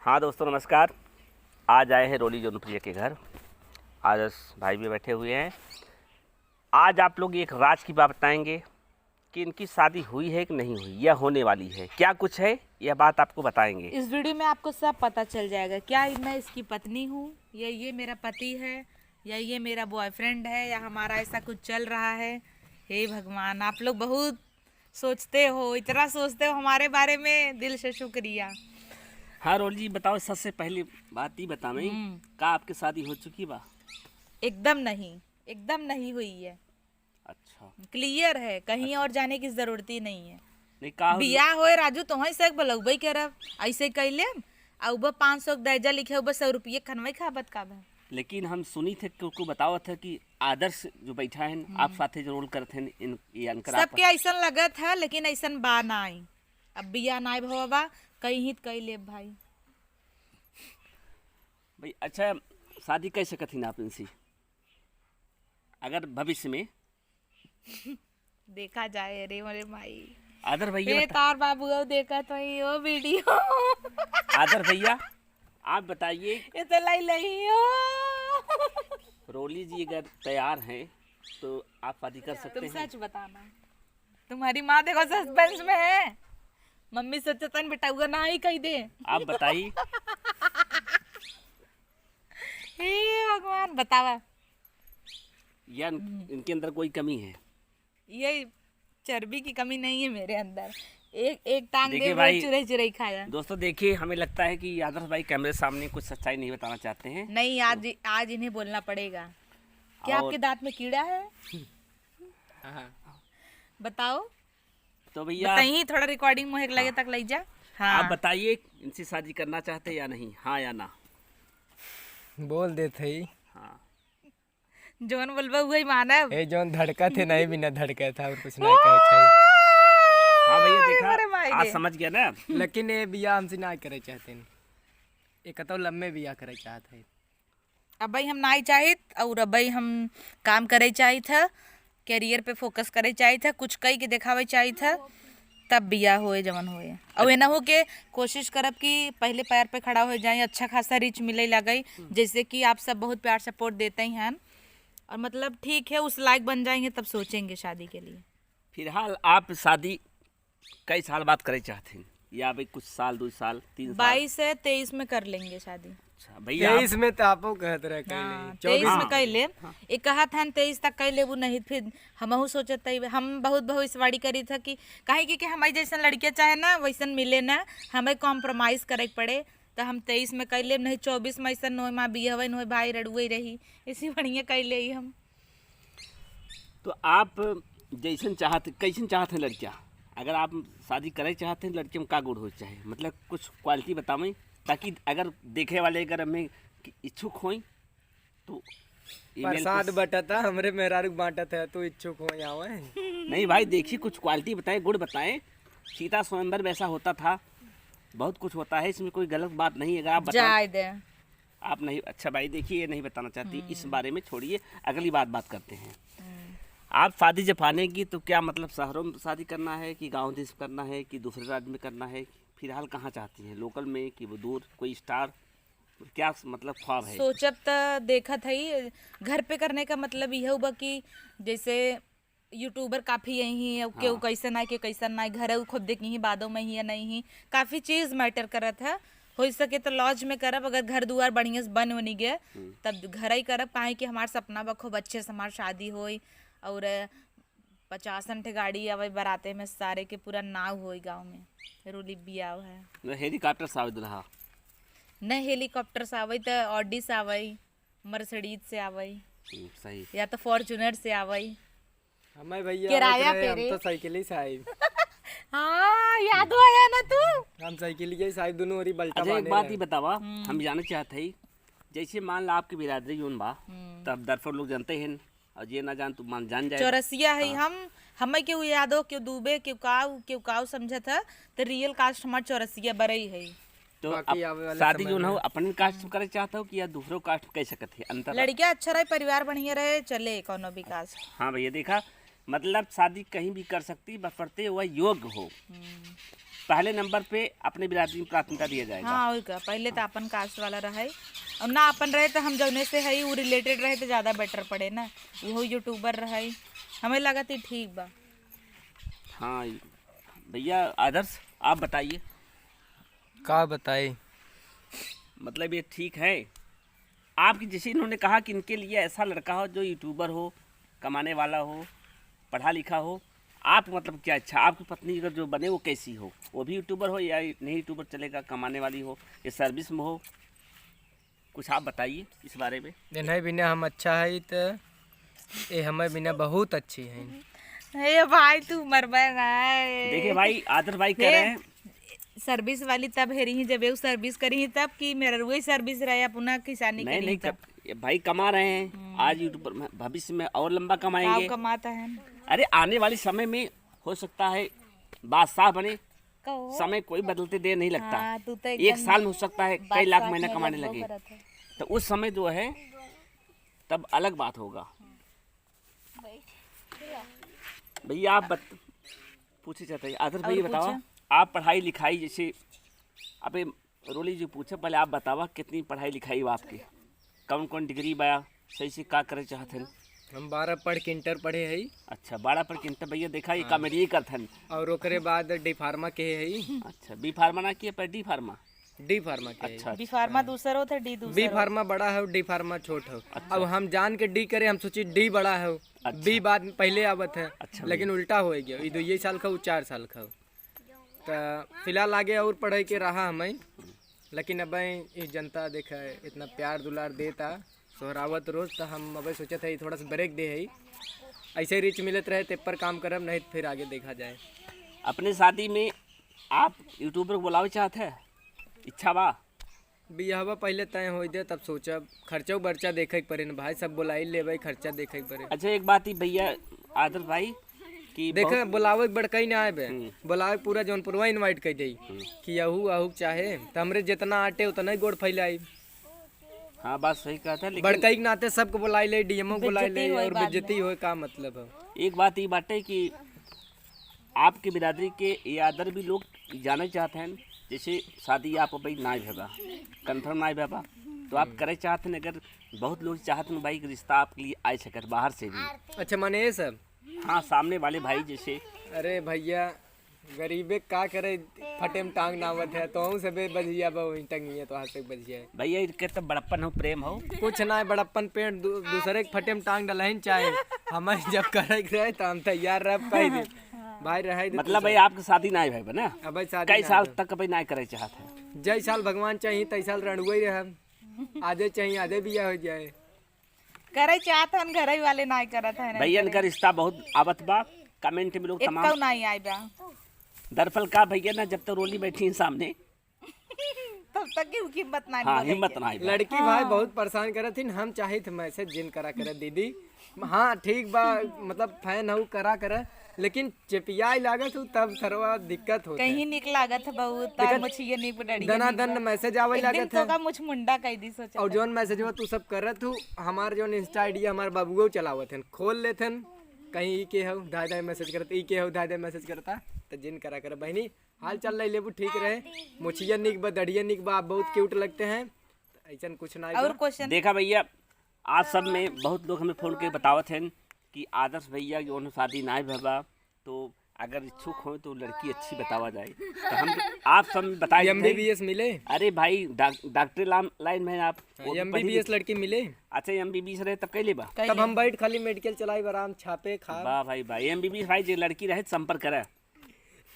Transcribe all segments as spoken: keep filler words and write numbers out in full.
हाँ दोस्तों, नमस्कार। आज आए हैं रोली जौनप्रिया के घर। आदर्श भाई भी बैठे हुए हैं। आज आप लोग एक राज की बात बताएंगे कि इनकी शादी हुई है कि नहीं हुई या होने वाली है, क्या कुछ है, यह बात आपको बताएंगे। इस वीडियो में आपको सब पता चल जाएगा। क्या मैं इसकी पत्नी हूँ या ये मेरा पति है या ये मेरा बॉयफ्रेंड है या हमारा ऐसा कुछ चल रहा है। हे भगवान, आप लोग बहुत सोचते हो, इतना सोचते हो हमारे बारे में, दिल से शुक्रिया। हाँ रोली जी, बताओ, सबसे पहली बात ही बतावे, हम्म। का आपकी शादी हो चुकी बा? एकदम नहीं, एकदम नहीं हुई है। अच्छा। क्लियर है, कहीं अच्छा। और जाने की जरूरत ही नहीं है। नहीं, का हो- बियाह होए राजू, तोहई से एक बलौबई करब, ऐसे कैले, आ उबा पाँच सौ के दैजा लिखे, उबा सौ रुपये खनवई खाबत का बा? लेकिन हम सुनी थे, क्योंकि बतावत है कि आदर्श जो बैठा है, आप हम्म। साथे जो रोल करत हैं, इन, ये अनकर आप सबके ऐसन लगत है, लेकिन ऐसन बा नाई। अब बियाह नाई भवा बा, कहीं हित कई लेब भाई। भाई, अच्छा, शादी कर सकत ही ना आप इनसे, अगर भविष्य में? देखा जाए, अरे मोरे माई। आदर भैया ए, बता- तार बाबू, अब देखा तो ही हो वीडियो। आदर भैया, आप बताइए। ये तो लाई लही हो। रोली जी अगर तैयार हैं, तो आप शादी कर सकते तुम हैं। सच बताना। तुम्हारी माँ देखो सस्पेंस में है। मम्मी सोचतन बेटा हुआ ना ही कही दे। आप बताइए। हे भगवान, बतावा। या इन-, हम्म। इनके अंदर कोई कमी है? ये चर्बी की कमी नहीं है मेरे अंदर। एक, एक टांग देखिए दे, वो भाई, चुरई चुरई खाया। दोस्तों देखिए, हमें लगता है कि आदर्श भाई कैमरे सामने कुछ सच्चाई नहीं बताना चाहते हैं। नहीं, आज, आज इन्हें बोलना पड़ेगा। क्या और आपके दांत में कीड़ा है? हाँ। बताओ। तो भैया बताइए, थोड़ा रिकॉर्डिंग मोहे के लगे हाँ। तक लई जा। हाँ। आप बताइए, इनसे शादी करना चाहते हैं या नहीं, हाँ या ना? बोल देत हई। हाँ। जौन बोलबा उहई मानब। ए, जौन धड़कत है, नहीं बिना धड़कत है, और कुछ नहीं कहे चाहिए। हाँ भैया, देखा, अरे माई आज रे। समझ गया ना। लेकिन ये बियाह हमसे ना करे चाहते हैं। एक तो लम्बे बियाह करे चाहत है। अबई हम नाई चाहित और अबई हम काम करे चाहित है, कैरियर पे फोकस करे चाहित है, कुछ कई के देखावे चाहित है, तब बियाह होए जवन होए। और एनहू के कोशिश करब कि पहले पैर पे खड़ा हो जाए, अच्छा खासा रीच मिले लगे, जैसे कि आप सब बहुत प्यार सपोर्ट देते ही हैं। और मतलब ठीक है, उस लायक बन जाएंगे तब सोचेंगे शादी के लिए। फिलहाल आप शादी कई साल बाद करे चाहत हैं, या अभी कुछ साल, दो साल, तीन साल? बाईस है, तेईस में कर लेंगे शादी। अच्छा भैया, आप तेईस में तो आपो कहत रहे, कहीं हाँ, नहीं। तेईस में हाँ। कह लेब। हाँ। एक कहत हन तेईस तक कह लेबू, नहीं फिर हमहू सोचत हई, हम बहुत भविष्यवाणी करी था कि काहे कि, कि हमारी जैसन लड़कियाँ चाहे ना वैसन मिले ना, हमें कॉम्प्रोमाइज करे के पड़े, तो हम तेईस में कह लेब, नहीं चौबीस में ऐसा नोए माँ बियहवे नोए भाई रड़ुए रही, इसी बढ़िया कह ले हम। तो आप जैसन चाहत, कैसन चाहत हैं लड़किया? अगर आप शादी करे चाहत हैं, लड़किया में का गुण हो चाहे, मतलब कुछ क्वालिटी बतावें, ताकि अगर देखे वाले अगर हमें इच्छुक होई तो email प्रसाद कुछ बटता, हमरे मेहरारू बांटत है, तो इच्छुक हो आवे। नहीं भाई, देखिए, कुछ क्वालिटी बताएं, गुण बताएं। सीता स्वयंवर में ऐसा होता था, बहुत कुछ होता है, इसमें कोई गलत बात नहीं है। अगर आप बता जाए दे। आप नहीं, अच्छा भाई, देखिए, ये नहीं बताना चाहती, इस हम्म। बारे में छोड़िए, अगली बात, बात करते हैं। हम्म। आप शादी जब आनेगी तो क्या, मतलब, शहरों में शादी करना है कि गाँव देश करना है कि दूसरे राज्य में करना है? फिलहाल कहाँ चाहती हैं, लोकल में कि वो दूर, कोई स्टार, क्या, मतलब, ख्वाब है? सोचब त देखत हई, घर पे करने का मतलब यह हुआ कि जैसे यूट्यूबर काफ़ी यही है, केहू हाँ। कैसन आए, केहू कैसन ना आए, घरे उ खुद देखी ही, बादों में ही या नहीं ही, काफ़ी चीज़ मैटर करत है। हो सके तो लॉज में करब, अगर घर दुआर बढ़िया से बन उनी गए, हम्म। तब घर ही करब, काहे कि हमार सपना बा खूब अच्छे से हमार शादी होई और पचासन ठे गाड़ी आवे बराते में, सारे के पूरा नाव होई गाँव में, रोली बियाह है। न हेलीकॉप्टर से आवे दुल्हा? न हेलीकॉप्टर से आवे, तो ऑडी से आवे, मर्सिडीज से आवे, हम्म, सही। या तो फॉर्च्यूनर से आवे। हमें भैया किराया आवत रहे, पे हम रे। तो साइकिल ही से आए। हाँ, याद आया ना तू? हम साइकिल ही से आए, दोनों ओरी बल्टा अच्छा, एक बांधे बात रहे। ही बतावा, हम्म। हम जाने चाहते हैं, जैसे मान ला आपकी बिरादरी जोन बा, हम्म। तब दर्शक लोग जानते हैं, और जे ना जान तो मान जान जाए। चौरसिया है हाँ। हम, हमें केहू यादव, केहू दुबे, केहू काऊ, केहू काऊ समझत है, तो रियल कास्ट हमार चौरसिया बरई है। तो बाकी आप आवे वाले शादी समय जोन हो में। अपने कास्ट में करे चाहते हो कि या दूसरों कास्ट में कर सकत है? अंतर लड़किया अच्छा रहे, परिवार बढ़िया रहे, चले कोनो भी कास्ट। हाँ भैया, देखा, मतलब शादी कहीं भी कर सकती, बस पढ़ते हुआ योग्य हो। हम्म। पहले नंबर पे अपने बिरादरी में प्राथमिकता दिया जाएगा। हाँ, और का, पहले तो अपन कास्ट वाला रहे, और ना अपन रहे तो हम जौने से है वो रिलेटेड रहे तो ज़्यादा बेटर पड़े ना, वो यूट्यूबर रहे, हमें लगा तो ठीक बा। हाँ भैया आदर्श, आप बताइए। का बताई? मतलब ये ठीक है आपकी, जैसे इन्होंने कहा कि इनके लिए ऐसा लड़का हो जो यूट्यूबर हो, कमाने वाला हो, पढ़ा लिखा हो, आप मतलब क्या इच्छा, आपकी पत्नी अगर जो बने वो कैसी हो, वो भी यूट्यूबर हो या नहीं यूट्यूबर चलेगा, कमाने वाली हो या सर्विस में हो, कुछ आप बताइए इस बारे में। इन्हें बिना हम अच्छा है तो ये हमें बिना बहुत अच्छी है। हे भाई तू मरबे ना। देखिए भाई आदर भाई कह रहे हैं सर्विस वाली तब हेरी ही जब वो सर्विस करी ही तब कि मेरा वही सर्विस रहे अपना किसानी नहीं करी नहीं तब। कर, ये भाई कमा रहे हैं आज यूट्यूब पर, भविष्य में और लंबा कमाएंगे। कमाता है। अरे आने वाले समय में हो सकता है बादशाह बने। समय कोई बदलते देर नहीं लगता। हाँ, तू तो एक एकदम साल में हो सकता है कई लाख महीना कमाने लगे। तो उस समय जो है तब अलग बात होगा। भैया आप बत, पूछे चाहते हैं आदर भाई बताओ। आप पढ़ाई लिखाई जैसे अबे रोली जी पूछे पहले आप बतावा कितनी पढ़ाई लिखाई हुआ आपकी, कौन कौन डिग्री बा, सही से का करे चाहत हैं? हम बारह पढ़ के इंटर पढ़े हई। अच्छा बारह पढ़ के इंटर भैया देखा ये हाँ। कॉमेडी करत हन। और ओकरे बाद डी फार्मा के हई। अच्छा बी फार्मा ना किए पर डी फार्मा। डी फार्मा के अच्छा। बी फार्मा दूसर होत है डी दूसर बी फार्मा बड़ा है डी फार्मा छोट है। अच्छा। अब हम जान के डी करे हम सोची डी बड़ा है। अच्छा। बी बाद पहले आवत है। अच्छा लेकिन उल्टा हो गया ये दो ये साल का वो चार साल का। तो फिलहाल आगे और पढ़े के रहा हमें लेकिन अब ये जनता देखे इतना प्यार दुलार देता सोहरावत रोज तो हम अब सोचत है थोड़ा सा ब्रेक दे है। ऐसे रिच मिलत रहे ते पर काम करब नहीं तो फिर आगे देखा जाए। अपने शादी में आप यूट्यूबर को बुलावे चाहत है? इच्छा बा? बियाहवा पहले तय हो दे तब सोचब। खर्चा बर्चा देखे के पड़े न भाई सब बुलाई लेबे खर्चा देखे के पड़े। अच्छा एक बात ही भैया आदर भाई कि देखे बहुत बुलावे के बड़कई ना आए बे। बुलावे के पूरा जौनपुरवा इनवाइट कर दे कि अहू अहू चाहे तो हमरे जितना आटे उतना ही गोड़ फैलाई। हाँ बात सही कहा था लेकिन बड़कई के नाते सबको बुलाई ले डीएमओ बुलाई ले और बेइज्जती होए का मतलब है। एक बात ये बाटे कि आपके बिरादरी के ये आदर भी लोग जाने चाहते हैं जैसे शादी आप भाई ना भवा कंफर्म ना भवा तो आप करे चाहते हैं अगर बहुत लोग चाहते हैं भाई कि रिश्ता आपके लिए आ सकत बाहर से भी। अच्छा माने ये सब हाँ सामने वाले भाई जैसे अरे भैया गरीबे का करे फटे में टांग नावत है तो से बे बजिया बा वही टंगिया तो हाथ से बजिया है। भैया इनके तो बड़प्पन हो प्रेम हो कुछ ना है बड़प्पन पेट दू, दूसरे के फटे में टांग डलहिन चाहे हमें जब करे के रहे तो हम तैयार रह पाई दे भाई रहे दे मतलब भाई आपके शादी ना है भाई बना अब शादी कई ना साल है। तक भाई ना करे चाहत है जय साल भगवान चाहिए तई साल रणुआ ही रह आजे चाहिए आजे बिया हो जाए करे चाहत हन घरे वाले ना करत हन भैया इनका रिश्ता बहुत आवत बा कमेंट में लोग तमाम नहीं आए बा दरअसल का भैया ना जब तक रोली बैठी हैं सामने तब तक की हिम्मत ना हाँ, हिम्मत ना लड़की भाई बहुत परेशान करत हिन हम चाहित मैसेज जिन करा करे दीदी हाँ ठीक बा मतलब फैन हूँ करा करे लेकिन चेपियाई लागत हूँ तब थोड़ा दिक्कत होता कहीं निक लागत है बहुत तार मुझे ये नहीं डड़ी दना दन मैसेज आवे लागत है तो का मुझ मुंडा कह दी सोचा और जोन मैसेज हुआ तू सब करत हूँ हमार जोन इंस्टा आईडी हमार बाबुओ चलावत हैं खोल लेत हैं कहीं ई के हो दादा मैसेज करता ई के हो दादा मैसेज करता तो जिन करा करे बहनी हाल चाल ले लेबू ठीक रहे मुछिया निक बा दढ़िया निक बा आप बहुत क्यूट लगते हैं ऐसा कुछ ना और क्वेश्चन देखा भैया आज सब में बहुत लोग हमें फोन के बतावत हैं कि आदर्श भैया जो उन्होंने शादी ना भवा तो अगर इच्छुक हो तो लड़की अच्छी बतावा जाए तो हम आप सब बताए एमबीबीएस मिले अरे भाई डॉक्टर लाइन में आप एमबीबीएस लड़की मिले अच्छा एमबीबीएस रहे तब कैले बा तब हम बैठ खाली मेडिकल चलाई आराम छापे खा वाह भाई भाई एमबीबीएस भाई जे लड़की रहे संपर्क करे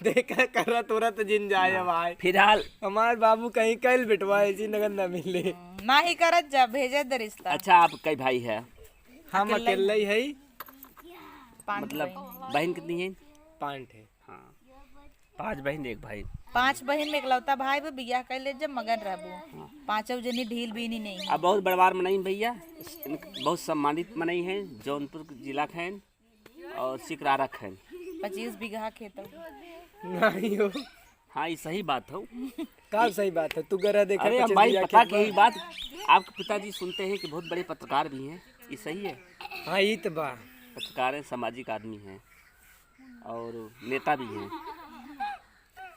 देखा करा तुरंत जिन जाए भाई फिलहाल हमार बाबू कहीं कैल बेटवा ऐसी नगद ना मिले ना ही करत जा भेजे दे रिश्ता अच्छा आप कई भाई है हम अकेले ही है मतलब बहन कितनी है पांच है हाँ पांच बहन एक भाई पांच बहन में इकलौता भाई बा बियाह कर ले जब मगन रहबू हाँ। पांचों जनी ढील बीनी नहीं अब बहुत बड़वार मनई भैया बहुत सम्मानित मनई है जौनपुर जिला के हैं और सिकरारक हैं पच्चीस बीघा खेत नहीं हो हाँ ये सही बात हो का सही बात है तू गरा देख अरे हम भाई पता की बात आपके पिताजी सुनते हैं कि बहुत बड़े पत्रकार भी हैं ये सही है हाँ ये तो बा पत्रकार हैं सामाजिक आदमी हैं और नेता भी हैं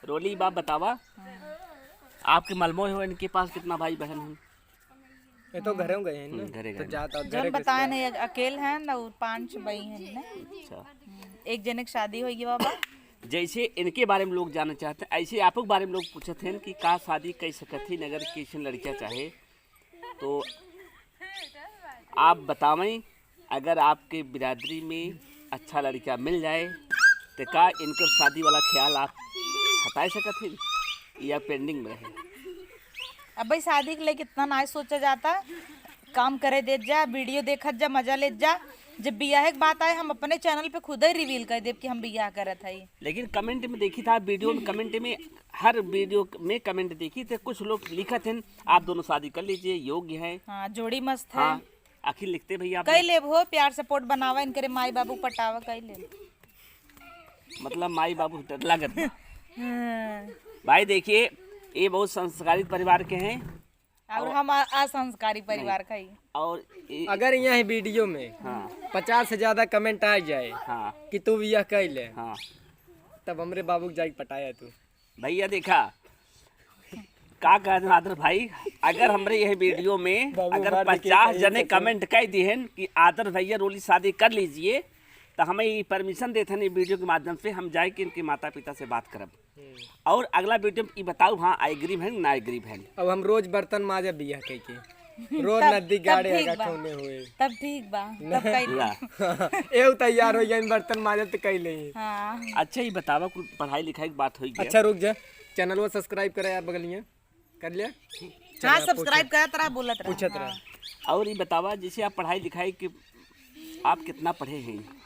डोली बाप बतावा, आपके मलमो हो, इनके पास कितना भाई बहन हैं? ये तो घरे गए हैं ना, हम्म, घरे तो गए। जात और जौन घरे के बताए साथ। नहीं, अकेल हैं ना, वो पांच भाई हैं ना। अच्छा। हम्म, एक जने के शादी हो गई बाबा। जैसे इनके बारे में लोग जानना चाहते हैं, ऐसे आपके बारे में लोग पूछत हैं कि का शादी कर सकत ही, अगर किसी लड़किया चाहे तो आप बतावें, अगर आपके बिरादरी में अच्छा लड़का मिल जाए, तो का इनकर शादी वाला ख्याल आप हटाए सकत हैं या pending में रहे? अब भाई, शादी के लेके इतना ना सोचा जाता, काम करे देत जा, video देखत जा, मजा लेत जा। जब बियाहे के बात आए, हम अपने channel पे खुद ही reveal कर देब कि हम बियाह करत हई। लेकिन comment में देखी था, video में, comment में, हर video में comment देखी थे, कुछ लोग लिखत हैं, "आप दोनों शादी कर लीजिए, योग्य है।" हाँ, जोड़ी मस्त है। हाँ, आखिर लिखते भैया आप कई लोग। लेब हो, प्यार support बनावा, इनकरे माई बाबू पटावा, कई लेब। मतलब माई बाबू से डर लागत बा। हाँ। भाई देखिए, ये बहुत संस्कारित परिवार के हैं। और और हम अ-, असंस्कारी परिवार नहीं। का ही। और ये अगर यहाँ video में हाँ। पचास से ज्यादा comment आ जाए हाँ। कि तू बियाह कर ले, हाँ। तब हमरे बाबू के जाके पटाया तू। भैया देखा, का कहत हैं आदर भाई, अगर हमरे यह video में बाबू अगर मार के पचास कहीं जने से comment कर दिहन कि आदर भैया रोली शादी कर लीजिए, तो हमें ये permission देते हैं, video के माध्यम से हम जाए के इनके माता पिता से बात करब। हम्म। और अगला video में ई बताऊ, हाँ, agree हैं ना agree हैं। अब हम रोज बर्तन माजे बियाह कह के, रोज तब, नदी तब गाड़े ठीक आगा बा। ठौने हुए। तब ठीक बा, तब ना। कइले। ना। एहू तैयार हो गया, बर्तन माजे तो कइले ही। हाँ। अच्छा, ये बतावा, कुल पढ़ाई लिखाई की बात होई गया। अच्छा, रुक जा, channel को subscribe करे यार, बगलिया कर लिया। हाँ, चला, subscribe पूछो। करत रहा, बोलत रहा। पूछत रहा। हाँ। और ये बतावा, जैसे आप पढ़ाई लिखाई के, आप कितना पढ़े हैं?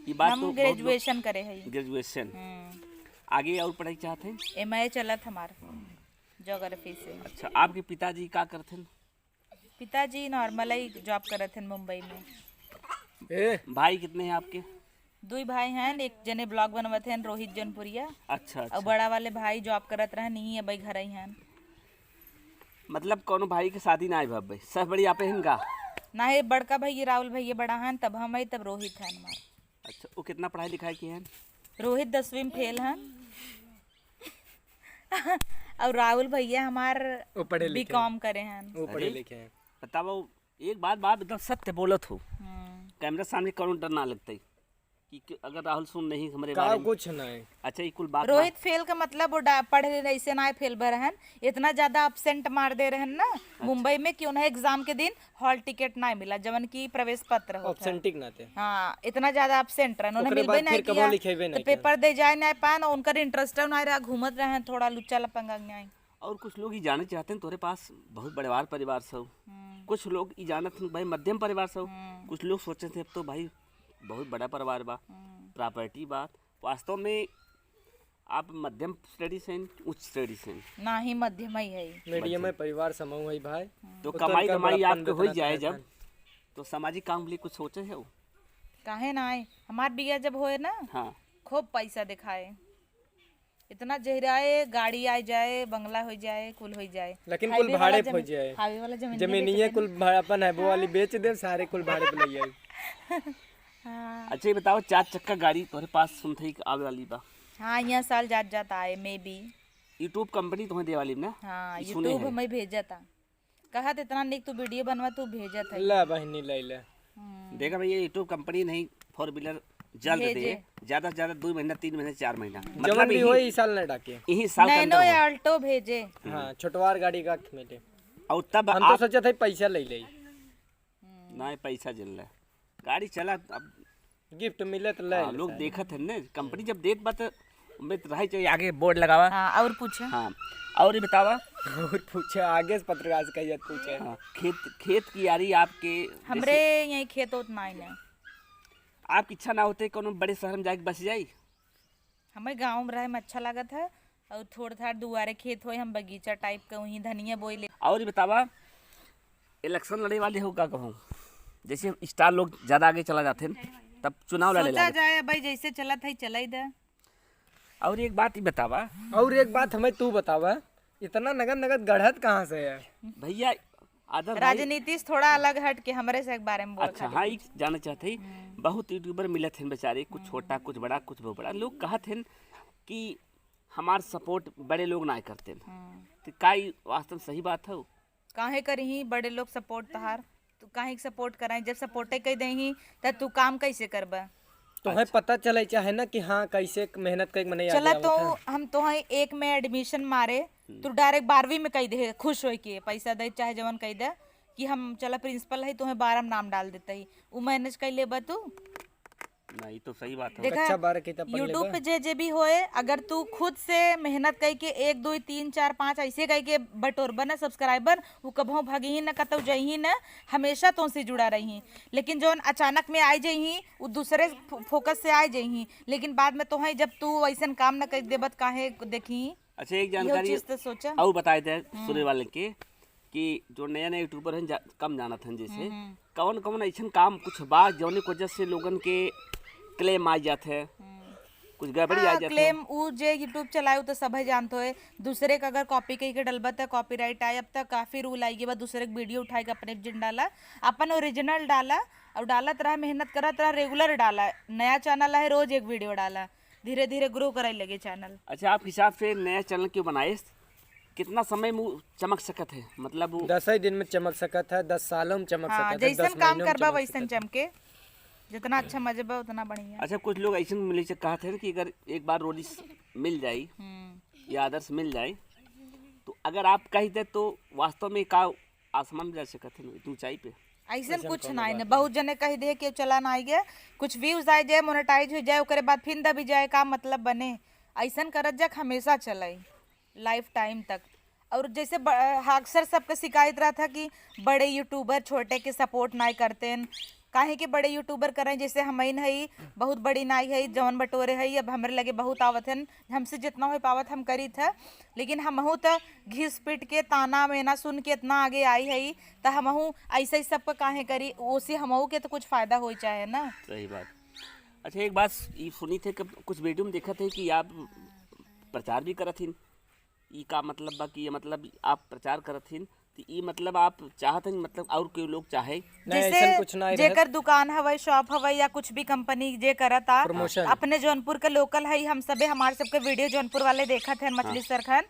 ये बात हम तो बहुत लोग graduation करे हैं। Graduation। हम्म। आगे और पढ़ाई चाहते हैं? M A चलत हमार geography से। अच्छा, आपके पिताजी का करते हैं? पिताजी normal ही job करत हैं मुंबई में। ए, भाई कितने हैं आपके? दुई भाई हैं, एक जने blog बनवत हैं, रोहित जौनपुरिया। अच्छा, और अच्छा। बड़ा वाले भाई job करत रहन, यहीं अबे घर ही हैं। मतलब कौनो भाई के शादी ना भवा भाई, सब बड़ी आपे हैं का? ना है, बड़का भैया राहुल भैया बड़ा हैं, तब हम हैं, तब रोहित हैं हमार। अच्छा, वो कितना पढ़ाई लिखाई किए हैं? रोहित दसवीं में fail हैं। और राहुल भैया हमार वो पढ़े लिखे हैं। B com करे हैं। वो पढ़े अरे, लिखे हैं। बताओ, एक बात, बात एकदम सत्य बोलत हो। हम्म। Camera सामने कौनो डर ना लगता है कि, कि अगर राहुल सुन नहीं हमारे का बारे में। कुछ नहीं। अच्छा, ये कुल बात रोहित ना fail का मतलब वो डा-, पढ़े ऐसे ना fail भर रहन, इतना ज्यादा absent मार दे रहन ना अच्छा। मुंबई में कि उन्हें exam के दिन hall ticket ना मिला, जवन की प्रवेश पत्र होत है। Absent के नाते। हाँ, इतना ज्यादा absent रहन, उन्हें ओकरे मिलबे बाद ना फिर कबो किया, लिखेबे तो ना किया। Paper दे जाए ना पान, उनकर interest ना रहा, घूमत रहन थोड़ा लुच्चा लपंगा न्याय। और कुछ लोग ये जानना चाहते हैं, तोरे पास बहुत बड़े परिवार से हो। हम्म। कुछ लोग ये जानत हैं, भाई, मध्यम परिवार से हो। हम्म। कुछ लोग सोचते हैं, अब तो भाई बहुत बड़ा परिवार बा, हम्म। Property बा। वास्तव में आप मध्यम श्रेणी से हैं, उच्च श्रेणी से हैं? ना ही मध्यम ही है। Medium है, अच्छा। परिवार समूह है भाई। हम्म। तो उत्तम कमाई का धमाई बड़प्पन आपके हो ही बेतना जाए था जब, खान। तो सामाजिक काम के लिए कुछ सोचे हो? काहे ना आए? हमार बिया जब होए ना, हाँ। खूब पैसा दिखाए। इतना जहिराए, गाड़ी आ जाए, बंगला हो जाए, कुल हो जाए। लेकिन कुल highway वाला भाड़े पे हो जमीन, जाए। Highway वाला जमीन जमीनिये बेच देना। कुल भा-, अपन है, वो वाली हाँ। बेच दे, सारे कुल भाड़े पे ले जाए। हाँ। अच्छा, ये बताओ, चार चक्का गाड़ी तोहरे पास सुनत ही आवे वाली बा? हाँ, यहाँ साल जात जात आए, maybe। YouTube company तुम्हें दे वाली ना? हाँ, ई सुने YouTube हैं। हमें भेजा था। कहत इतना निक तू video बनवा, तू भेजत है। ला बहिनी, ले ले। हम्म। देखा भैया, YouTube company नहीं, four wheeler जल्द भेजे। दे, ज्यादा से ज्यादा दो महीना, तीन महीना, चार महीना। जवन मतलब भी यही, होई, ई साल ना डाके। यही साल के Nano अंदर हो। या Alto भेजे। हाँ, छोटवार गाड़ी का मिले। और तब हम तो आप सोचत है पैसा ले ले। ना, पैसा जल रहा। गाड़ी चला, अब gift मिले तो ले हाँ, ले लोग सारे। देखत है ने, company जब देत बा तो उम्मीद रहे चाहिए आगे board लगावा। हाँ, और पूछे? हाँ, और ये बतावा। और पूछे, आगे से पत्रकार से कहिए पूछे। हाँ, खेत, खेत की यारी आपके हमरे जैसे यहीं खेत उत नाई ना। आपकी इच्छा ना होते कोनो बड़े शहर में जाके बस जाई? हमें गाँव में रहे में अच्छा लागत है, और थोड़ थाड़ दुआरे खेत होए, हम बगीचा type के वहीं धनिया बोई ले। और ये बतावा, election लड़े वाले हो का कहूँ, जैसे star लोग ज्यादा आगे चला जाते हैं, तब चुनाव लड़े सोचा लागत। जाए भाई, जैसे चलत है चलाई दे। और एक बात ही बतावा। और एक बात हमें तू बतावा, इतना नगद नगद गढ़त कहाँ से है? भैया, आदर भाई। राजनीति से थोड़ा अलग हट के हमरे से एक बारे में बोल अच्छा, खाली हाँ, कुछ। एक जानना चाहते ही, हम्म। बहुत YouTuber मिलत हैं बेचारे, कुछ हम्म। छोटा, कुछ बड़ा, कुछ बहुत बड़ा। लोग कहत हैं कि हमार सपोर्ट बड़े लोग ना करते हैं। हम्म। तो का ई वास्तव में सही बात है? काहे करिही बड़े लोग सपोर्ट तहार? तू काहे के सपोर्ट कराई? जब सपोर्टे कई देही, त तू काम कैसे करबा? तोहे अच्छा। पता चले चाहे ना कि हाँ, कैसे मेहनत कई के मनई आगे चला आवत तो है। हम तोहे एक में एडमिशन मारे, हम्म। तू डायरेक्ट बारहवीं में कई दे, खुश होई के, पैसा दे चाहे जवन कई दे, कि हम चला प्रिंसिपल है, तोहे बारह में नाम डाल देते ही, उ मैनेज कर लेबा तू? ना, ई तो सही बात है। देखा, अच्छा, बारह किताब पढ़ YouTube लेबा। पे जे जे भी होए, अगर तू खुद से मेहनत कई के एक, दो, तीन, चार, पाँच ऐसे कई के बटोरबा ना सब्सक्राइबर, उ कबहूँ भगही ना, कतौ जइही ना, हमेशा तोसे जुड़ा रही। लेकिन जौन अचानक में आई जइही, उ दूसरे फो-, फोकस से आई जइही, लेकिन बाद में तोहे जब तू ऐसन काम ना कर देबत, काहे देखी? अच्छा, एक इहो जानकारी चीज तो सोचा। और बताए दे हम्म। सुने वाले के कि जो नया नया यूट्यूबर हैं, जा-, कम जानत हैं, जैसे हम्म, हम्म। कौन कौन ऐसन काम कुछ बा जौने की वजह से लोगन के क्लेम आ जात है, हम्म। कुछ गड़बड़ी आ हाँ, जात है? क्लेम उ जे YouTube चलाए, उ तो सभे जानत होए। दूसरे के अगर कॉपी कई के डलबा, त कॉपीराइट आए। अब तक काफी रूल आई गए बा, दूसरे के वीडियो उठाए के अपने जिन डाला, अपन ओरिजिनल डाला, और डालत रहा, मेहनत करत रहा, रेगुलर डाला। नया चैनल है, रोज एक वीडियो डाला, धीरे धीरे ग्रो करे लगे चैनल। अच्छा, आप हिसाब से नया चैनल क्यों बनाए? कितना समय में उ चमक सकत है? मतलब उ दस ही दिन में चमक सकत है, दस सालों में चमक हाँ, सकत है, जैसन दस काम महीनों में करबा चमक वैसन सकत है। चमके। जितना अच्छा मजबा उतना बढ़िया। अच्छा, कुछ लोग ऐसन मिले से कहत हैं कि अगर एक बार रोलिस मिल जाई हम्म। या आदर्श मिल जाई, तो अगर आप कह दे तो वास्तव में का आसमान में जा सकत है इतनी ऊंचाई पे? ऐसन ऐसन कुछ कौनो नाई बात ने, नहीं। बहुत जने कह दे कि चला ना आई गया, कुछ व्यूज आ जाए, मोनेटाइज हो जाए, ओकरे बाद फिर दबी जाए, का मतलब बने? ऐसन करत जा कि हमेशा चलाई। लाइफ टाइम तक। और जैसे ब-, अक्सर सबके शिकायत रहत है कि बड़े यूट्यूबर छोटे के सपोर्ट नाई करते हैं, काहे कि बड़े यूट्यूबर करें, जैसे हमइन हई, बहुत बड़ी नाई हई, जौन बटोरे हई, अब हमरे लगे बहुत आवत हन, हमसे जितना हो पावत हम करीत है, लेकिन हमहू त घिस पिट के ताना मेना सुन के इतना आगे आई हई, त हमहू ऐसे ही सबका काहे करी, ओसे हमहू के तो कुछ फायदा होई चाहे ना। सही बात। अच्छा, एक बात ई सुनी थे कि कुछ वीडियो में देखत है कि आप प्रचार भी करत हिन, ई का मतलब बा कि ये मतलब आप प्रचार करत हिन, तो ई मतलब आप चाहत हन, मतलब और कोई लोग चाहे? नहीं, जैसे ऐसन कुछ नहीं रहत। जेकर दुकान हवै, शॉप हवै या कुछ भी कंपनी जे करता, प्रमोशन। अपने जौनपुर के लोकल है, हम सबे, हमार सबके वीडियो जौनपुर वाले देखत हैं, मछली हाँ। सरखन,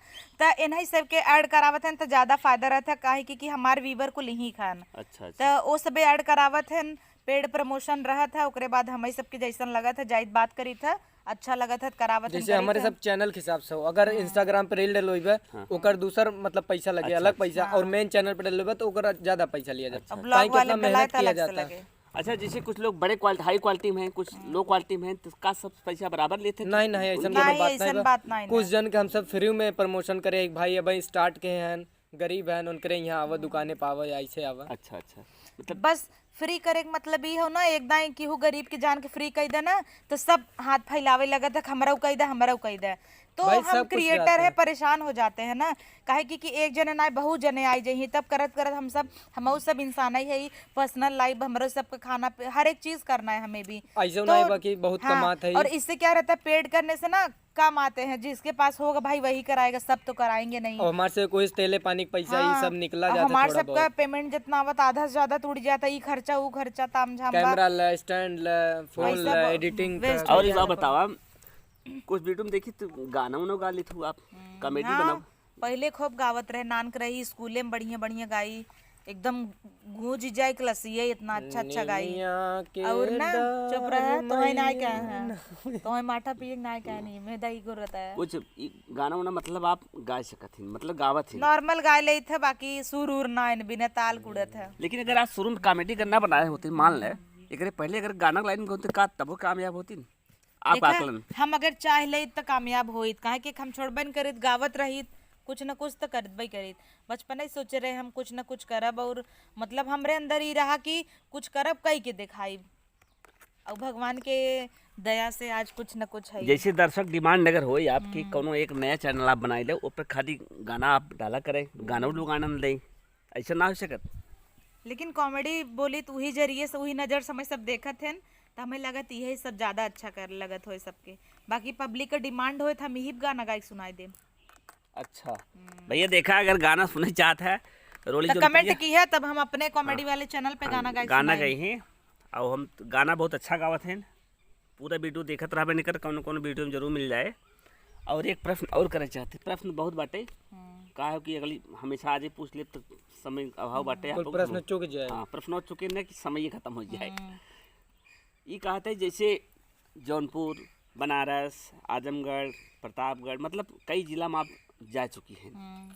त इन्हीं सबके ऐड करावत हैं, त ज्यादा फायदा रहत है, काहे कि, कि हमार व्यूअर कुल इहीं खान। अच्छा, अच्छा। त ओ सबे ऐड करावत हैं, पेड प्रमोशन रहत है, ओकरे बाद हमई सबके जैसन लगत है, जाइत बात करीत है, अच्छा लगत है, करावत है, जैसे करीत हमारे है। सब चैनल के हिसाब से हो, अगर हाँ। Instagram पे रील डलवाइबे, हाँ। ओकर दूसर मतलब पैसा लगे, अच्छा, अलग अच्छा। पैसा, हाँ। और मेन चैनल पे डलवाइबे तो ओकर ज्यादा पैसा लिया जाता है। अच्छा। अब काहे blog कि वाले इतना पे लाए मेहनत तो किया अलग से जाता है। लगे। अच्छा, जैसे कुछ लोग बड़े क्वालिटी, हाई क्वालिटी में हैं, कुछ लो क्वालिटी में हैं, तो का सब पैसा बराबर लेते हैं? नहीं, नहीं, ऐसन उनके कोनो नहीं, बात ऐसन नहीं बा। बात नहीं कुछ बा। जन के हम सब फ्री में प्रमोशन करे, एक भाई अबहीं स्टार्ट के हैं, गरीब हैं, उनकरे यहाँ आवा, दुकाने पे आवा, ऐसे आवा। अच्छा, अच्छा। मतलब बस फ्री करे के मतलब ई हो ना, एक दाएं केहू गरीब के जान के फ्री कई दे ना, तो सब हाथ फैलावे लगत है, "हमरऊ कई दे, हमरऊ कई दे।" तो भाई, हम सब कुछ क्रिएटर जाता है, है। परेशान हो जाते हैं ना, काहे कि, कि एक जने ना, बहुत जने आई जइहीं, तब करत करत हम सब, हमहू सब इंसान ही है, पर्सनल लाइफ, हमरो सबके खाना पे, हर एक चीज करना है हमें भी। ऐसे तो नहीं बा कि बहुत हाँ, कमात है। और इससे क्या रहता है, पेड करने से ना, कम आते हैं, जिसके पास होगा भाई वही कराएगा, सब तो कराएंगे नहीं। और हमार से कोई तेले पानी के पैसा, हाँ, ई सब निकला अब जाता हमार थोड़ा सबका बहुत। पेमेंट जितना आवत आधा से ज्यादा तो उड़ जाता, ई खर्चा, ऊ खर्चा, ताम झाम बा। कैमरा ला, स्टैंड ला, फोन पैसा ला, ब-, एडिटिंग वेस्ट का। हो और एक बात जाता। बतावा, कुछ वीडियो में देखी तो गाना उना गा लेत हूँ आप, हम्म, कॉमेडी हाँ, बनाओ। पहिले खूब गावत रहे, नानक रही, स्कूले में बढ़िया बढ़िया गाई, एकदम गूंज जाए क्लसिए, इतना अच्छा अच्छा गाई। निमिया के और ना, चुप रहा, डार तोहे ना मैया कहे हैं। ना। तोहे माठा पिए ना कहे नहीं, मैं दही को रहता है। कुछ ई गाना वाना मतलब आप गा सकत हिन, मतलब गावत हिन। नॉर्मल गाए लेत है, बाकी सुर उर ना इन बिना ताल कुड़त है। लेकिन अगर आप शुरू में कॉमेडी अगर ना बनाए होते, मान ले, एकरे पहले अगर गाना लाइन में होते का तबो कामयाब होती? आप देखा, आकलन। हम अगर चाह लेत त कामयाब होइत, काहे कि हम छोड़बे न करीत, गावत रहित, कुछ न कुछ त करबे करीत। बचपने से सोचे रहे हम कुछ न कुछ करब, और मतलब हमरे अंदर ई रहा कि कुछ करब, कई के देखाइब। और भगवान के दया से आज कुछ न कुछ है। जैसे दर्शक डिमांड अगर होई आपकी, हम्म। कौनो एक नया चैनल आप बनाई ले, ओपर खाली गाना आप डाला करें, गाना लोग आनंद लें, ऐसा ना हो सकत? लेकिन कॉमेडी बोली तो वही जरिए से, वही नज़र से हमें सब देखत हन, तो हमें लगत यही सब ज़्यादा अच्छा कर लगत होए सबके। बाकी पब्लिक का डिमांड होए तो हम यही गाना गा के सुनाई देम। अच्छा। हम्म। भैया देखा, अगर गाना सुने चाहत है, रोली तो जोन कमेंट प्रिया। की है, तब हम अपने कॉमेडी हाँ। वाले चैनल पे हाँ, गाना गा के गाना सुनाई। गई हैं, और हम गाना बहुत अच्छा गावत हैं। पूरा वीडियो देखत रहबे निकर, कौन कौन वीडियो में जरूर मिल जाए। और एक प्रश्न और करे चाहते, प्रश्न बहुत बाटे। हम्म। काहे कि अगली हमेशा आजे पूछ लेब तो समय अभाव बाटे। कुल आप लोग प्रश्न हम चुक जाए। हाँ, प्रश्न चुके न कि समय ही खत्म हो जाए। हम्म। ई कहते जैसे जौनपुर, बनारस, आजमगढ़, प्रतापगढ़, मतलब कई जिला में आप जा चुकी हैं। हम्म।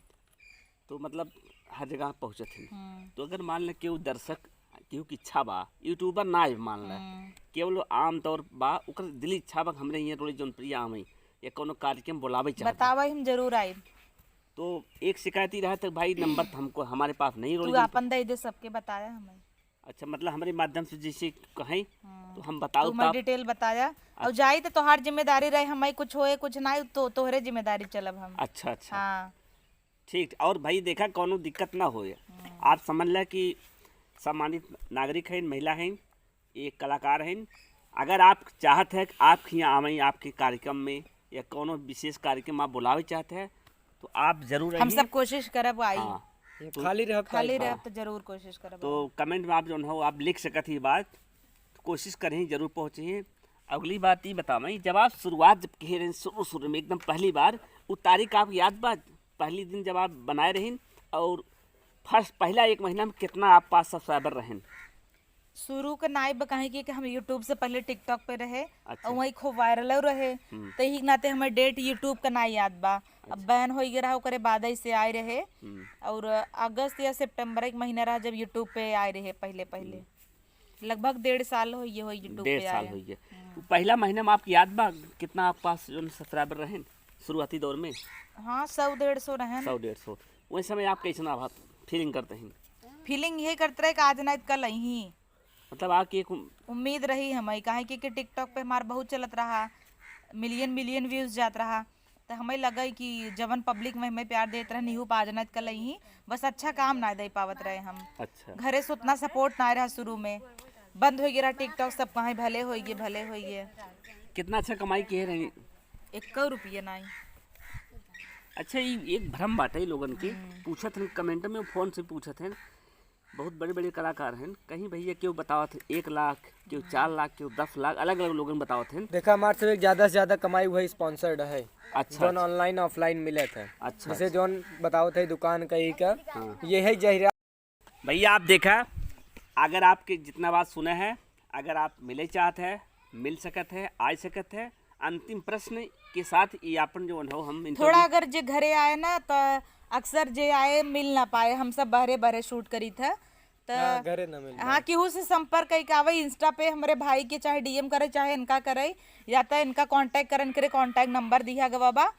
तो मतलब हर जगह पहुँचत हैं। हम्म। तो अगर मान ले केहू दर्शक, केहू की इच्छा बा, YouTuber ना आए मान ले, हम्म। केवल आम तौर बा, ओकर दिली इच्छा बा, हमरे यहाँ रोली जौनपुरिया आवे या कोनो कार्यक्रम बुलावे चाहत हैं। बतावा, हम जरूर आइब। तो एक शिकायत ही रहा था भाई, नंबर तो हमको, हमारे पास नहीं तू रोली जौनपुर। आपन दे दे, सबके बताया हमें। अच्छा, मतलब हमरे माध्यम से जैसे कहें, हम्म। तो हम बताओ तू हमार तब। डिटेल बताया। और अच्छा। जाई तो तोहार जिम्मेदारी रहे, हमारी कुछ होए कुछ ना होए तो तोहरे जिम्मेदारी चलब हम। अच्छा, अच्छा। हाँ। ठीक, और भाई देखा कौनो दिक्कत ना होए। हम्म। आप समझ लें कि सम्मानित नागरिक हैं, महिला हैं, एक कलाकार हैं। अगर आप चाहत है कि आपके यहाँ आवें, आपके कार्यक्रम में या कौनो विशेष कार्यक्रम आप बुलावे चाहत है, तो आप जरूर हम आइए। सब कोशिश करब आई। हाँ। ये तो खाली रहब तो खाली आई। रहब हाँ। तो जरूर कोशिश करब तो आई। Comment में आप जौन हो, आप लिख सकत ही बात, तो कोशिश करही जरूर पहुँचही। अगली बात ई बतावई, जब आप शुरुआत जब किहे रहिन शुरू शुरू में एकदम पहली बार, उ तारीख आपके याद बा? पहली दिन जब आप बनाए रहिन और first पहला एक महीना में कितना आप पास subscriber रहेन? शुरू के नाई बा, काहे कि, कि हम YouTube से पहले TikTok पे रहे अच्छा। और वहीं खूब viral रहे, हम्म। तो यही नाते हमारे date YouTube का नाई याद बा। अब अच्छा। Ban हो गया रहा, ओकरे बाद से आए रहे हम्म। और अगस्त या सितंबर एक महीना रहा जब YouTube पे आए रहे पहले पहले। हम्म। लगभग डेढ़ साल हो ये हो YouTube डेढ़ पे साल आया। हो गया। हम्म। पहला महीना में आपके याद बा कितना आप पास जौन subscriber रहेन शुरुआती दौर में? हाँ, सौ डेढ़ सौ रहेन। सौ डेढ़ सौ। वही समय आप कैसन आप feeling करते हैं? Feeling यही करते रहे कि आज ना कल यही। मतलब आपकी एक उम- उम्मीद रही हमारी, काहे कि, कि TikTok पे हमार बहुत चलत रहा, million million views जात रहा, तो हमें लगे कि जवन public में हमें प्यार देत रहे, निहू पाजना कल ही, बस अच्छा काम ना दे पावत रहे हम। अच्छा। घरे से उतना support ना रहा शुरू में, बंद हो गया रहा TikTok, सब कहें भले होइए, भले होइए। कितना अच्छा कमाई किहे रही? एक्को रुपये नाई। अच्छा, ये एक भ्रम बाटे लोगन के, हम्म। पूछत हैं comment में, phone से पूछत हैं, बहुत बड़े बड़े कलाकार हैं, कहीं भैया केहू बतावत है एक लाख, केहू चार लाख, केहू दस लाख, अलग अलग लोगन बतावत हैं। देखा, हमार सब एक ज्यादा से ज्यादा कमाई वही sponsored है, अच्छा, जौन अच्छा। Online offline मिलत है। अच्छा, जैसे अच्छा। जौन बतावत है दुकान कहीं का, हाँ। ये है जहिरा। भैया आप देखा, अगर आपके जितना बात सुने हैं, अगर आप मिले चाहत है, मिल सकत है, आ सकत है। अंतिम प्रश्न के साथ ये आपन जो अनुभव हम interview थोड़ा अगर जे घरे आए ना, तो अक्सर जे आए मिल ना पाए, हम सब बहरे बहरे shoot करी था। तो हाँ, घरे ना मिल हाँ, पाए। केहू से संपर्क कई के आवे, Insta पे हमरे भाई के चाहे DM करे, चाहे इनका करे, या तो इनका contact करे, इनके contact number दिया गवा बा।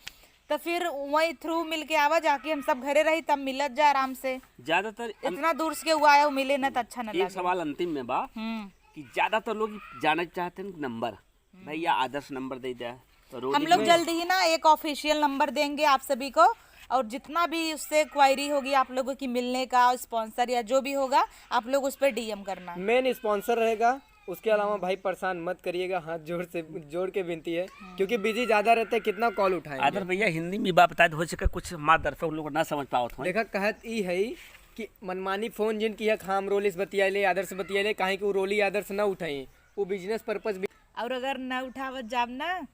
तो फिर वही through मिल के आवा, जाके हम सब घरे रही, तब मिलत जा आराम से। ज्यादातर हम इतना दूर से केहू आया, वो मिले ना, तो अच्छा ना एक लगे। सवाल अंतिम में बा हम्म। कि ज्यादातर लोग जाना चाहते हैं number, भैया आदर्श number दे दे, तो रोज हम लोग में जल्द ही ना एक official number देंगे आप सभी को, और जितना भी उससे query होगी आप लोगों की मिलने का, sponsor या जो भी होगा, आप लोग उस पर DM करना। Main sponsor रहेगा, उसके अलावा भाई परेशान मत करिएगा, हाथ जोड़ से, जोड़ के विनती है, क्योंकि busy ज्यादा रहते हैं, कितना call उठाएंगे। आदर भैया, हिंदी में बात बताए तो हो सके कुछ हमारे दर्शक लोग ना समझ पावत हों। देखा, कहत ई है कि मनमानी phone जिन किहे, हम रोली से बतियाइले, आदर्श से बतियाइले, काहे कि वो रोली आदर्श ना उठाई, वो business purpose भी। और अगर ना उठावत जाब ना,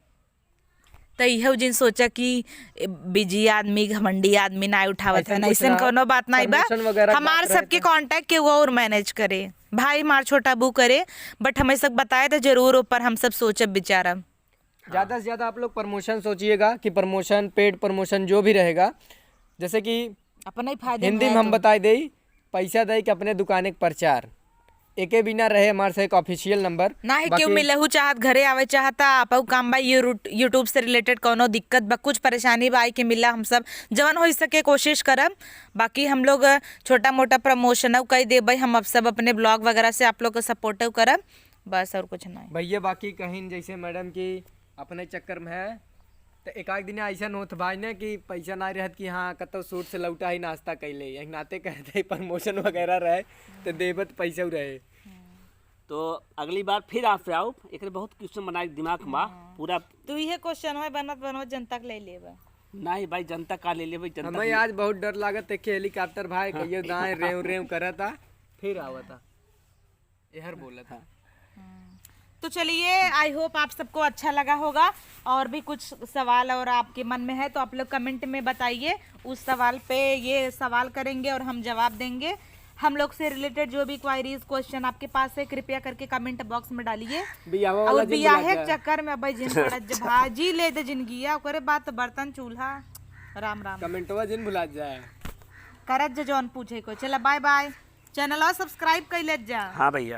तो इहे जिन सोचा कि busy आदमी, घमंडी आदमी ना उठावत है, ऐसन कुछ ऐसन ना, कोनो बात नहीं बा। Promotion वगैरह हमार बात रहे सबके तो contact के वो और manage करे, भाई हमार छोटा बू करे, but हमें सब बताए तो जरूर ऊपर हम सब सोचब विचारब। ज्यादा से ज्यादा आप लोग promotion सोचिएगा कि promotion, paid promotion जो भी रहेगा, जैसे कि अपने ही फायदे में हिंदी में है हम तो। बताई देई, पैसा दे के अपने दुकान के प्रचार, एके बिना रहे हमारे से एक official number। ना है केहू बाकी मिलहू चाहत, घरे आवे चाहता, आपऊ काम बा, यू-, YouTube से related कोनो दिक्कत बा, कुछ परेशानी बा, आई के मिला, हम सब जवन हो सके कोशिश करब। बाकी हम लोग छोटा मोटा promotion कई देबै, हम अब सब अपने blog वगैरह से आप लोग को support करब, बस और कुछ नहीं। भैया बाकी कहीं जैसे madam की अपने चक्कर में है, तो एक आध दिन ऐसा होत भाई ने कि पैसा ना रहत कि हाँ, कतौ shoot से लौटा ही नाश्ता कैले, यही नाते कहते ही promotion वगैरह रहे, तो देबत पैसा रहे। तो अगली बार फिर आप पे आओ, एकरे बहुत question बनाए दिमाग में बा, पूरा। तू इहे question में बनत बनत जनता के ले लेबा। नहीं भाई, जनता का ले लेबे, जनता हमें के आज बहुत डर लागत है कि helicopter भाई कहियो दाएं रेव रेव करता, फिर आवता। एहर बोलत है। हम्म। तो चलिए, आई होप आप सबको अच्छा लगा होगा। और भी कुछ सवाल और आपके मन में है तो आप लोग कमेंट में बताइए, उस सवाल पे ये सवाल करेंगे और हम जवाब देंगे। हम लोग से रिलेटेड जो भी क्वायरीज, क्वेश्चन आपके पास है, कृपया करके कमेंट बॉक्स में डालिए। बियाह और वाला जिन बियाह भुला के जा। चक्कर में अब जिन पड़त जा भाजी ले दे जिंदगिया, ओकरे बाद तो बर्तन चूल्हा। राम राम। कमेंटवा जिन भुला जाए। करत जा जौन पूछे को। चला, बाय बाय। चैनलवा सब्सक्राइब कर लेत जा। हाँ भैया।